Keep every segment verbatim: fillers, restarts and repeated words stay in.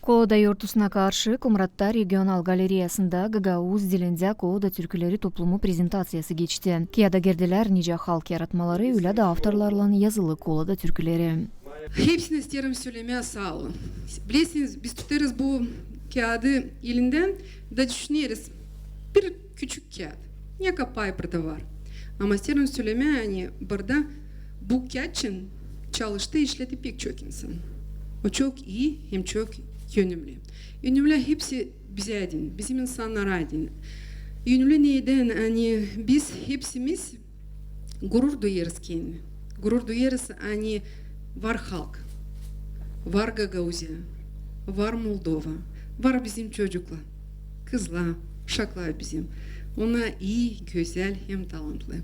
Kola da yortusuna karşı Komratta regional galereyasında gagauz dilindä Kola da türküleri toplumu prezentaţiyası geçti. Kiyada girdilär nicä halk yaratmaları, ölä dä avtorlarlan yazılı Kola da türküleri. Hepsinä isteerim sölemää saa olun. Bilersiniz, biz tutêrız bu kiyaadı elindä da düşüneriz, bir küçük kiyaat. Ne kadar burada var. Ama isteerim sölemää, ani burada bu kiyaat için çalıştı, işledi pek çok insan. O çok ii hem çok önemli. Önemli hepsi bizä deyni, bizim insannara deyni. Önemli neyä deyni, ani biz hepsimiz gurur duyêrız kendini. Gurur duyêrız, ani var halk, var Gagauziya, var Moldova, var bizim çocuklar, kızlar, uşaklar bizim. Onnar ii, gözäl hem talantlı.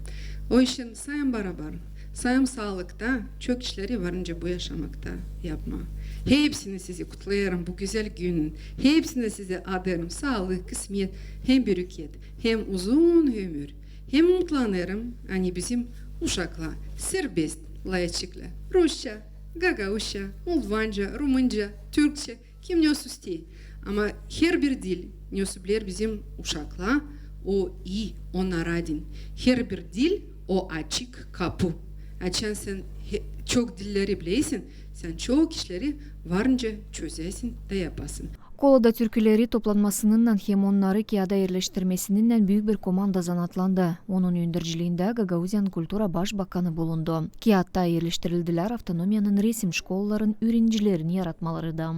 O için sayın barabar, sayın saalıkta çok işleri var nicä bu yaşamakta yapmaa. Hepsini sizi kutlêêrım bu gözäl günün. Hepsinä sizi adêêrım saalık, kısmet hem bereket, hem uzun ömür. Hem umutlanêrım, ani bizim uşaklar serbest lafedecekler rusça, gagauzça, moldovanca, rumınca, türkçä, kim ne istää. Ama herbir dil ne biler bizim uşaklar, o ii, o naradin. Herbir dil o açık kapu. Açan sän he-, çok dilleri bilersin, sän çok işleri var nicä çözersin da yaparsın. Kola da türküleri toplanmasınınnan hem onnarı kiyada erleştirmesininnän büük bir komanda zanaatlandı. Onun önderciliindä Gagauziyanın kultura baş bakanı bulundu. Kiyaatta erleştirildilär avtonomiyanın resim şkolaların üürenicilerini yaratmaları da.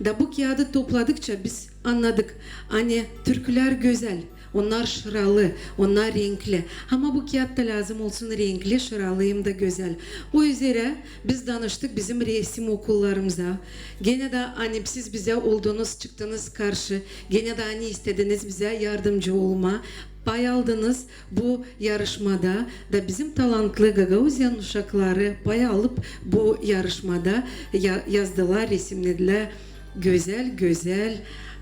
Da bu kiyaadı topladıkça biz annadık, ani türkülär gözäl, onnar şıralı, onnar renkli. Ama bu kiyaatta lääzım olsun renkli, şıralı hem dä gözäl. O üzerä biz danıştık bizim resim okullarımıza. Genä dä, ani siz bizä oldunuz, çıktınız karşı, genä dä, ani istediniz bizä yardımcı olmaa, pay aldınız bu yarışmada da bizim talantlı Gagauziyanın uşakları pay alıp bu yarışmada ya-, yazdılar, resimnedilär gözäl-gözäl,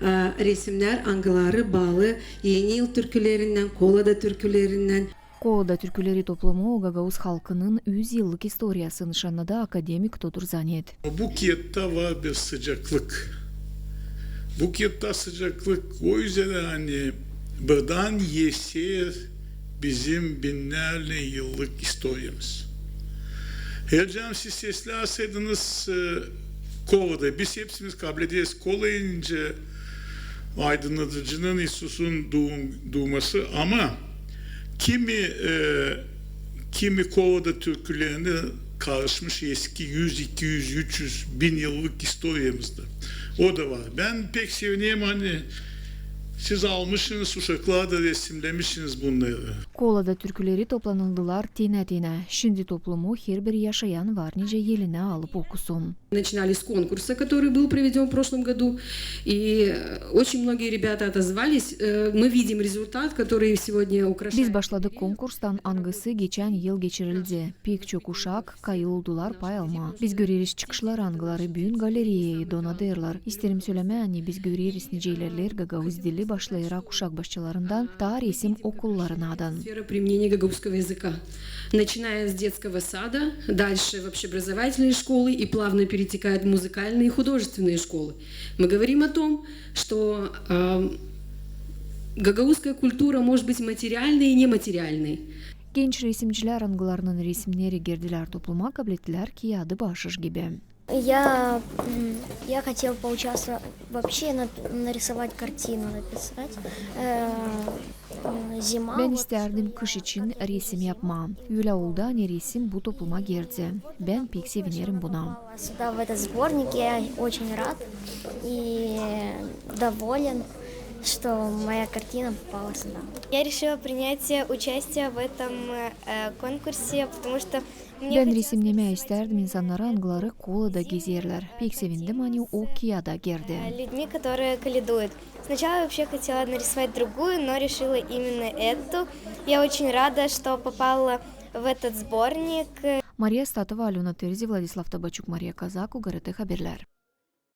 e, resimnär, angıları baalı Eni yıl türkülerinnän, Kola da türkülerinnän. Kola da türküleri toplumu gagauz halkının üz yıllık istoriyasını nışannadı akademik Todur Zanet. Bu kiyaatta var bir sıcaklık. Bu kiyaatta sıcaklık o üzerä, ani buradan eser bizim binnärlän yıllık istoriyamız. Herliim siz sesläseydiniz, e, Kolada, biz hepsimiz kablederiz Kolayı nicä aydınnadıcının, İisusun duum-, duuması, ama kimi, e, kimi Kolada türkülerine karışmış eski üz, iki üz, üç üz, bin yıllık istoriyamızda. O da var. Bän pek sevinerim, ani siz almışınız, uşaklar da resimlemişiniz bunnarı. Kolada türküleri toplanıldılar tenä-tenä. Şindi toplumu herbir yaşayan var nicä elinä alıp okusun. Начинали с конкурса, который был проведён в прошлом году, и, э, очень многие ребята отозвались. Э, мы видим результат, который сегодня украшает. Biz başladık konkurstan, angısı geçän yıl geçirildi. Pek çok uşak kayıl oldular pay almaa. Biz göreriz çıkışları, angıları büün galereyayı donadêrlar. İsteerim sölemää, ani biz göreriz, nicä ilerleer gagauz dili, başlayarak uşak başçalarından ta resim okullarınadan. Сфера применения гагаузского языка, начиная с детского сада, дальше в общеобразовательные школы и плавно перетекает в музыкальные и художественные школы. Мы говорим о том, что, э, гагаузская культура может быть материальной и нематериальной. Genç resimcilär, angılarının resimneri girdilär topluma, kablettilär kiyadı baaşış gibi. Я, м, я хотел поучаствовать, вообще на-, нарисовать картину, написать. Э, м, зима. Bän istärdim kış için resim yapmaa. Ölä oldu, ani resim bu topluma girdi. Bän pek sevinerim buna. Попала сюда, в этот сборник, я очень рад и доволен, что моя картина попала сюда. Я решила принять участие в этом, э, конкурсе, потому что Bän resimnemää istärdim insannarı, angıları Kolada gezerlär. Pek sevindim, ani o kiyada girdi. Людьми, которые каледуют. Сначала я вообще хотела нарисовать другую, но решила именно эту. Я очень рада, что попала в этот сборник. Mariya Statova, Alöna Terzi, Vladislav Tabaçuk, Mariya Kazak, UGRT haberlär.